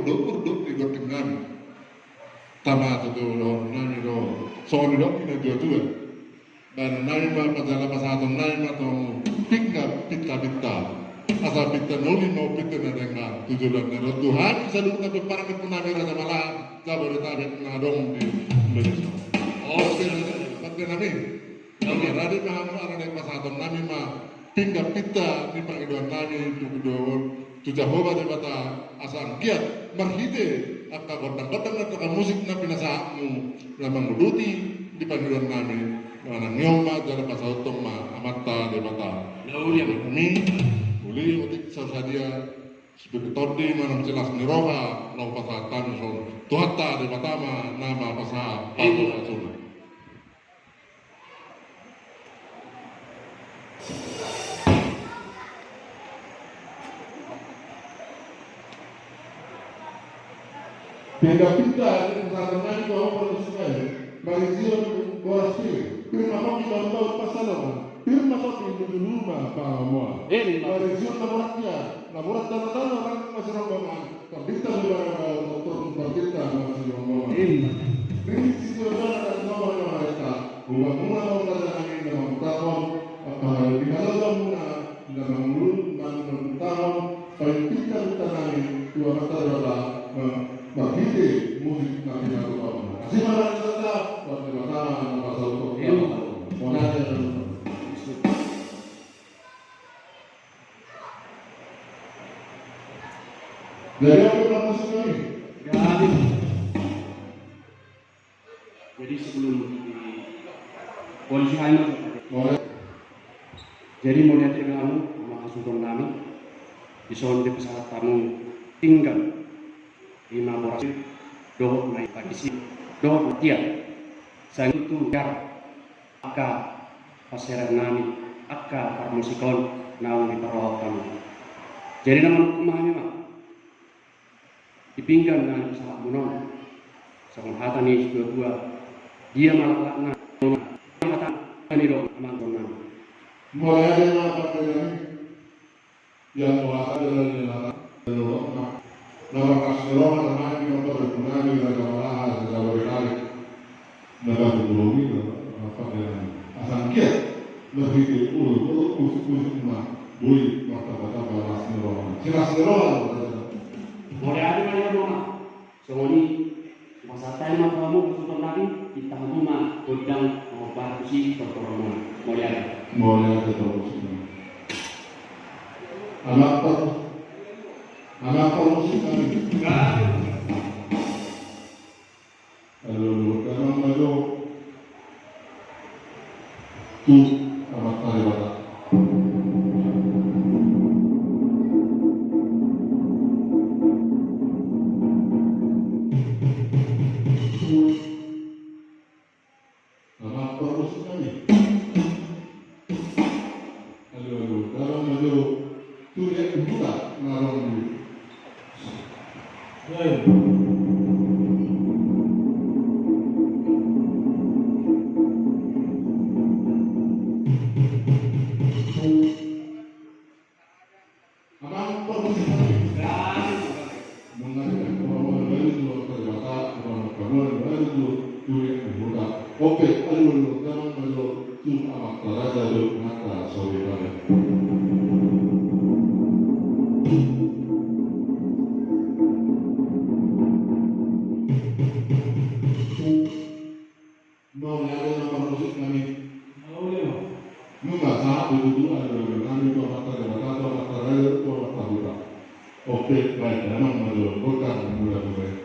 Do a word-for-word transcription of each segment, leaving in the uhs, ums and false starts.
Dohot dohot di gondang nami. Tama tu dohot nami do. Songon i do na dua dua. Baen nami ma pajala pasahaton nami ma tu hamu pinggan pinta-pinta. Asa pinta na uli ma pinta na denggan. Tu joloan ni on tu hami saluhutna pe parmit nami Raja Malahan Jabodetabek na adong di Indonesia. Oke, pande nami. Oke, rade ma hamu ala ni pasahaton nami ma pinggan pinta ni pangidoan nami tu, tu Jahowa Debata asa anggiat marhite angka gondang-gondang na tokang musik na pinasahatmu na manguduti di pangidoan nami. Manang i on ma jala pasahathon ma Amanta Debata. Uli otik sadia. Sipir tondi manang silas ni roha na hupasahat hami on. Tuhanta Debata ma na mapasahat. Pinggan pinta ni pasahaton nami tu hamu parmusik nami. Marisi on boras pir. Pir ma tondi bahu-bahu pansalongan. Pir ma tondi, luju-luju ma pangomoan. Marisi on na borat ia, na borat tano-tano, rangkang masirombongan. Tondinta do bahu-bahu, tondinta masirombongan. Ringgit sitio jala na tumomor na marenta. Hubahen muna ma raja nami na mangutahon. Apala di halaja muna na mangurung manang mangutahon. Paintikan tanami tu Amanta Debata marhite musik na pinatupa muna. Asi ma raja, Amanta Debata na pasahathon. Jadi apa yang masuk kami? Jadi sebelum di polisi hanya. Jadi mauliate ma hamu, hamu hasuhuton nami, dison dipasahat hamu pinggan lima boras dohot na i pagisi dohot na tiap. Sangin tu jar angka parserahan nami angka parmusik on naung diparrohahon hamu. Jadi na manungkun ma hami ma. Di pinggan na nipasahat muna on, songon hata ni situa-tua, dia ma laklakna, dia ma hatana, ni do amang tona. Mulai ada yang apa tadi? Yang bahasa adalah yang apa? Yang apa? Na marlas ni roha na naeng di motor di punani, na jamaah, na jamaah di kali. Na baru dua minggu, apa dia? Asa anggiat marhite ulos, ulos, ulos, ulos ma boi martamba-tamba las ni roha. Silas ni roha. Mauliate ma di hamu ma. Songon i, hupasahat hami ma tu hamu hasuhuton nami, pinta hamu ma gondang, ma hombar tusi tortormuna. Mauliate. Mauliate tortormuna. Amang par-, amang parmusik nami. Alu-alu, damang ma jo tu Amanta Debata. Amang parmusik nami. Alu-alu, damang ma jo tu liat ni huta na adong di. Amang parmusik nami. Mangarikan pamoruon baru tu Amanta Debata, pamoruon baru tu tulang anggota. Ope, alu-alu, damang ma jo tu Amanta Raja dohot Amanta Soripada. Mauliate ma parmusik nami. Mauliate. Nunga sahat do tutu alu-alu nami tu Amanta Debata, tu Amanta Raja, tu Amanta Huta. Oke, baik, damang ma jo, golkar mulai-mulai.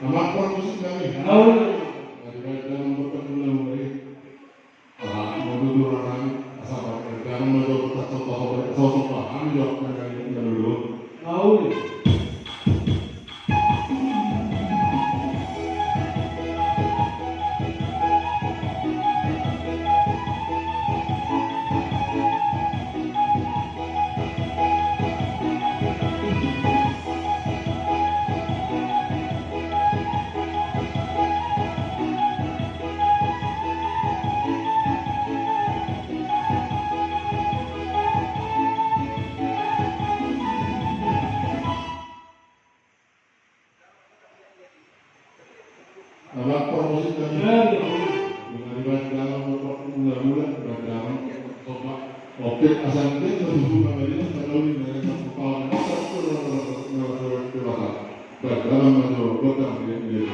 Amang parmusik nami. Halo. Dari baik dalam bertemu mulai. Ah, mau duduk orang kami. Asal pakai dalam mau jawab tak sopa sopa sopa. Kami jawab kan kami yang dulu. Halo. Apa promosi tadi? Ya, ya. Dengan ibadah dalam mula-mula, ibadah dalam. Oke, asal dia terhubung sama dia, sama dia, dari satu tahun. Ibadah dalam maju, gotang, dia, dia.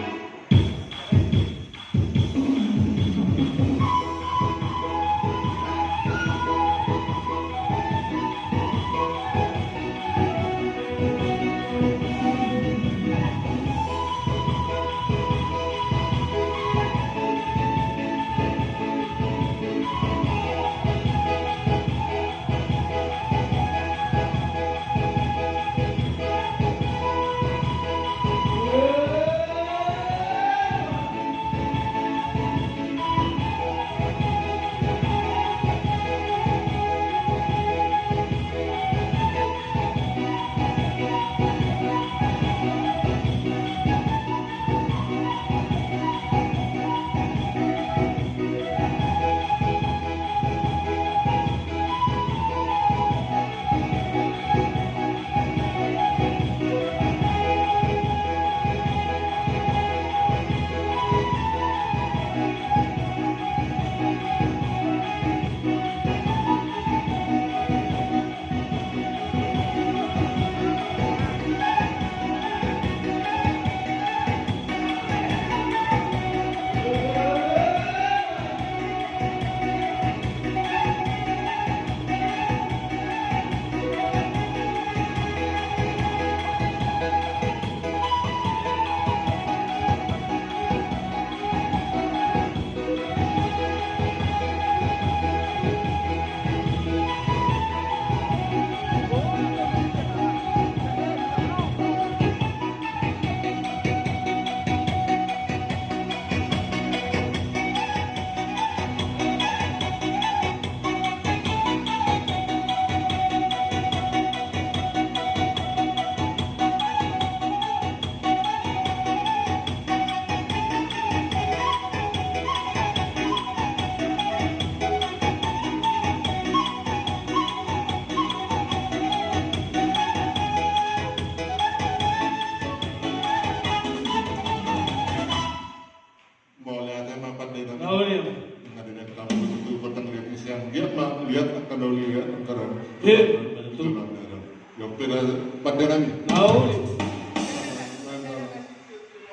Mauliate ma pande nami. Mauliate. Nga dina tamu tu pertang liat ni siang. Dia ma liat angka doli liat angka ran. Iya, betul. Itulah dia. Yo pira pande nami. Mauliate.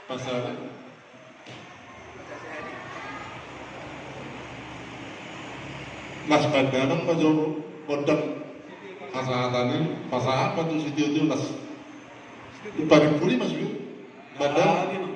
Pasal. Las pande nami ma jo gondang. Hasahatan i pasahat ma tu sitio-tio las. Di parimpuri mas yo. Gondang.